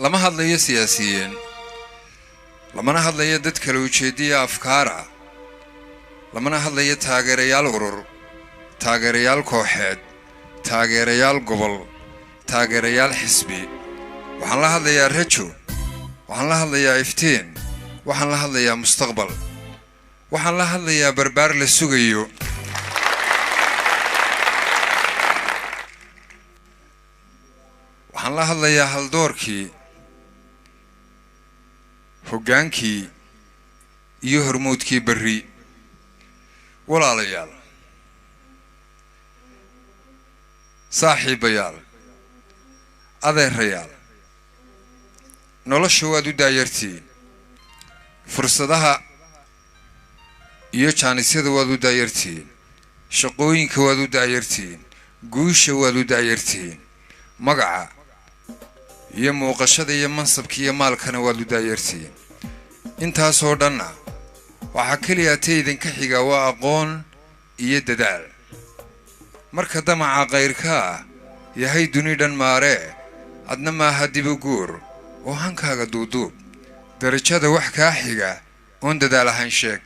Lama hadlayo siyaasiyiin, lamana hadlayo dad kala ujeediya afkaar ah, lamana hadlayo taageerayaal urur, taageerayaal kooxeed, taageerayaal gobol, taageerayaal xisbi. Waxaan la hadlayaa rajo, waxaan la hadlayaa iftiin, waxaan la hadlayaa mustaqbal, waxaan la hadlayaa barbaar la sugayo. Waxaan la hadlayaa haldoorkii, hoggaankii iyo hormuudkii berri. Walaalayaal, saaxiibayaal, adeerayaal, nolosha waad u daayartihiin, fursadaha iyo jaanisyada waad u daayartihiin, shaqooyinka waad u daayartihiin, guusha waad u daayartihiin, magaca iyo muuqashada iyo mansabka iyo maalkana waad u daayartihiin. Intaasoo dhanna waxaa keliya ta idinka xiga waa aqoon iyo dadaal. Marka damaca kayrka ah yahay duni dhan maaree, adna maaha dibu guur oo hankaaga duuduub. Darajada wax kaa xiga oon dadaal ahayn sheeg.